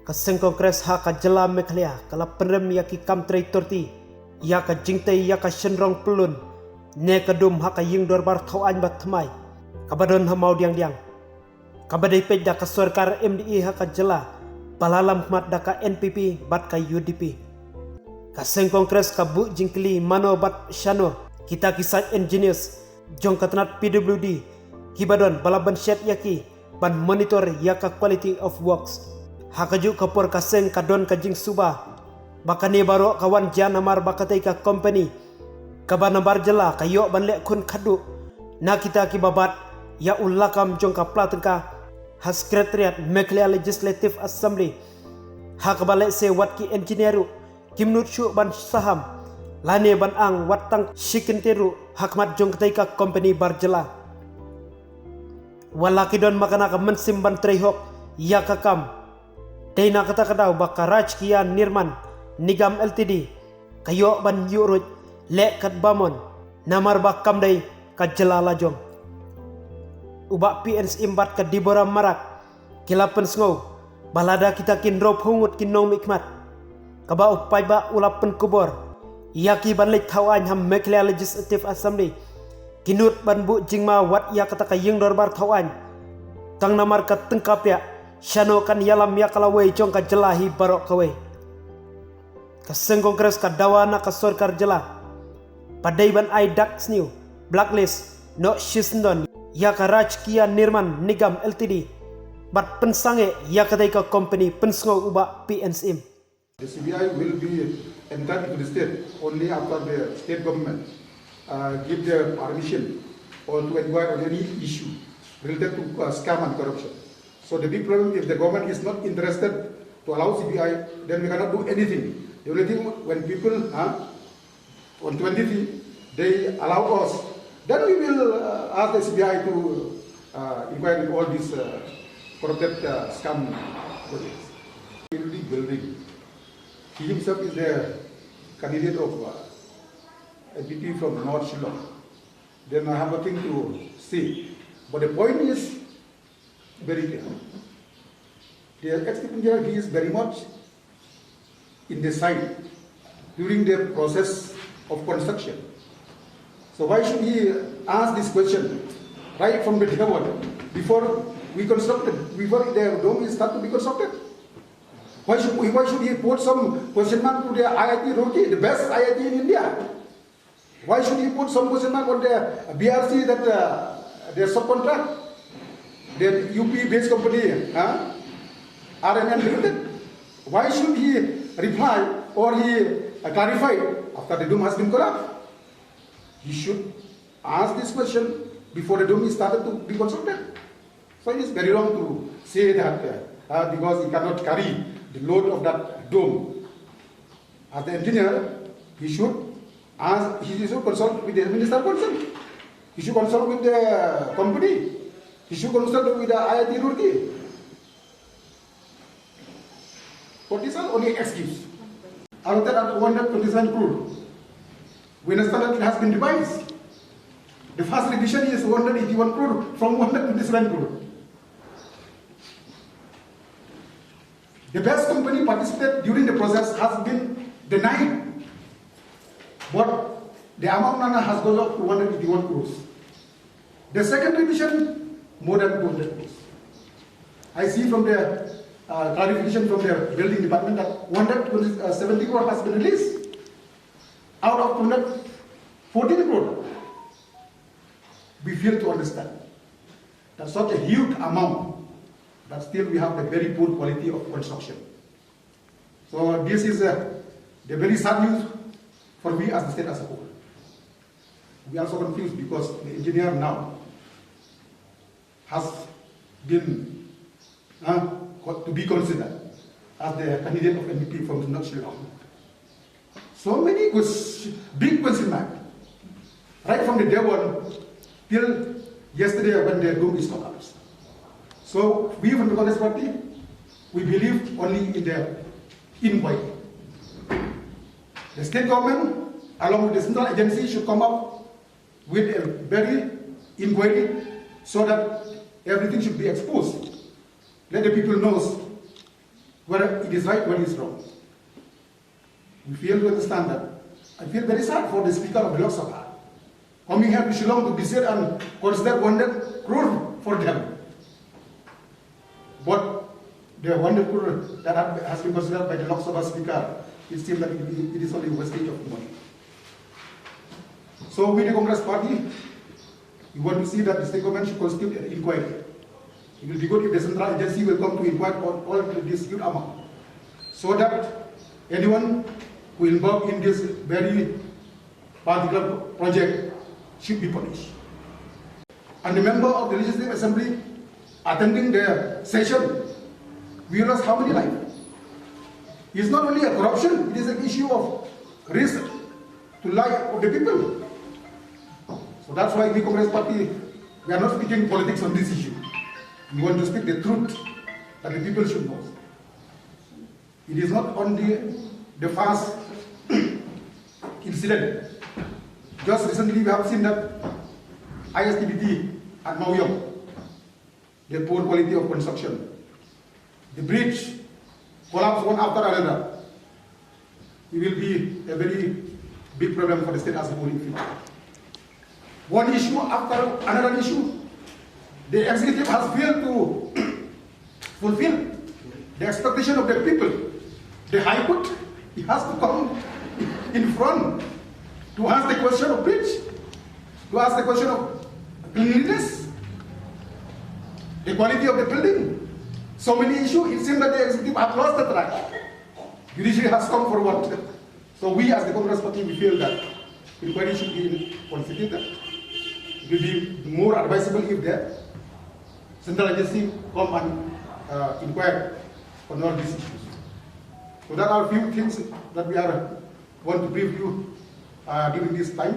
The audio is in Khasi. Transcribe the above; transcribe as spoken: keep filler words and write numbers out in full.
Ka Seng Congress ha ka jylla Meghalaya ka la pynrem ïa ki kam trei torti ïa ka jingtei ïa ka shynrong pyllun ne ka dum ha ka ïing dorbar thaw aiñ ba thymmai kaba don ha Mawdiangdiang, kaba dei peit da ka sorkar M D A ha ka jylla ba la lam khmat da ka N P P bad ka U D P. Ka Seng Congress ka buh jingkylli mano bad shano kita ki site engineers jong ka tnat P W D kiba don ba la ban shet ïa ki ban monitor ïa ka quality of works. Ha kajuh ka por ka seng ka don ka jingsuba ba kane baroh ka wan jia namar ba katei ka company kaba nabar jylla ka ïoh ban leh khun khadduh na kita kiba bat ïa u lakam jong ka pla tyngka ha Secretariat Meghalaya Legislative Assembly, ha kaba lehse wat ki engineer ruh kim nud shuh ban saham lane ban ang wat tang shi kyntien ruh ha khmat jong katei ka company bar jylla. Wat la ki don ma kane ka mynsiem ban trei hok ïa ka kam, dei na kata ka daw ba ka Rajkiya Nirman Nigam L T D ka ïoh ban ïuh ruh leh katba mon namar ba kam dei ka jylla la jong. U Bah P N Syiem bad ka Deborah Marak ki la pynsngew ba lada kita ki hynriewphew ngut ki nongmihkhmat, kaba u paidbah u la pynkupbor ïa ki ban leit thaw aiñ ha Meghalaya Legislative Assembly, ki nud ban buh jingma wat ïa kata ka ïing dorbar thaw aiñ, tang namar ka tyngka piah, shano kan ïalam ïa ka lawei jong ka jylla hi baroh kawei. Ka Seng Congress ka dawa na ka sorkar jylla ba dei ban ai dak sniew, blacklist, noh shisyndon ïa ka Rajkiya Nirman Nigam L T D bad pynsangeh ïa katei ka company, pynsngew u Bah P N Syiem. The C B I will be entered into the state only after the state government uh, give the permission or to inquire on any issue related to uh, scam and corruption. So the big problem, if the government is not interested to allow C B I, then we cannot do anything. The only thing, when people uh, on twenty-three, they allow us, then we will uh, ask the C B I to uh, inquire in all these uh, corrupted uh, scam projects. Building, building. He himself is the candidate of uh, N P P from North Shillong. Then I have nothing to say. But the point is very clear. The ex-Chief Engineer, he is very much in the site during the process of construction. So why should he ask this question right from the day one, before we constructed, before the dome is start to be constructed? Why should, why should he put some question mark to the I I T Roorkee, the best I I T in India? Why should he put some question mark on the B R C, that uh, the subcontract, the U P based company, huh? R M N Limited? Why should he reply or he uh, clarify after the dome has been collapsed? He should ask this question before the dome is started to be constructed. So it is very wrong to say that uh, uh, because he cannot carry the load of that dome. As the engineer, he should ask, he should consult with the minister concerned. He should consult with the company. He should consult with the I I T Roorkee. But these are only excuse. Out of that one hundred twenty-seven crore, we understand that it has been revised. The first revision is one hundred eighty-one crore from one hundred twenty-seven crore. The best company participate during the process has been denied, but the amount nana has gone up to one hundred eighty-one crores. The second revision, more than two hundred crores. I see from the uh, clarification from the building department that one hundred seventy crore has been released out of two hundred fourteen crore. We fail to understand that such a huge amount, but still we have the very poor quality of construction. So this is a, the very sad news for we as the state as a whole. We are so confused because the engineer now has been uh, to be considered as the candidate of N P P from North Shillong. So many ques- big question mark. Right from the day one till yesterday when the dome is collapsed. So we from the Congress Party, we believe only in the inquiry. The state government, along with the central agency, should come up with a very inquiry so that everything should be exposed. Let the people know Whether it is right, whether it is wrong. We fail to understand that. I feel very sad for the Speaker of the Lok Sabha. Coming here to Shillong to visit and consider one hundred crore for them. But the one hundred crore that have- has been considered by the Lok Sabha Speaker, it seems that it it is only wastage of money. So we, the Congress Party, we want to see that the state government should constitute an inquiry. It will be good if the central agency will come to inquire on all the dispute amount, so that anyone who involved in this very particular project should be punished. And the member of the Legislative Assembly attending the session, we lost how many lives? It's not only a corruption, it is an issue of risk to life of the people. So that's why we, Congress Party, we are not speaking politics on this issue. We want to speak the truth that the people should know. It is not only the first incident. Just recently, we have seen that I S T B T at Mawiong, the poor quality of construction. The bridge collapse one after another. It will be a very big problem for the state as a whole in future. One issue after another issue. The executive has failed to fulfill the expectation of the people. The High Court, he has to come in front to ask the question of bridge, to ask the question of cleanliness, the quality of the building. So many issues, it seems that the executive have lost the track. Judiciary has come forward. So we as the Congress Party, we feel that inquiry should be constituted. It will be more advisable if the central agency come and uh, inquire on all these issues. So that are few things that we are want to brief you uh, during this time.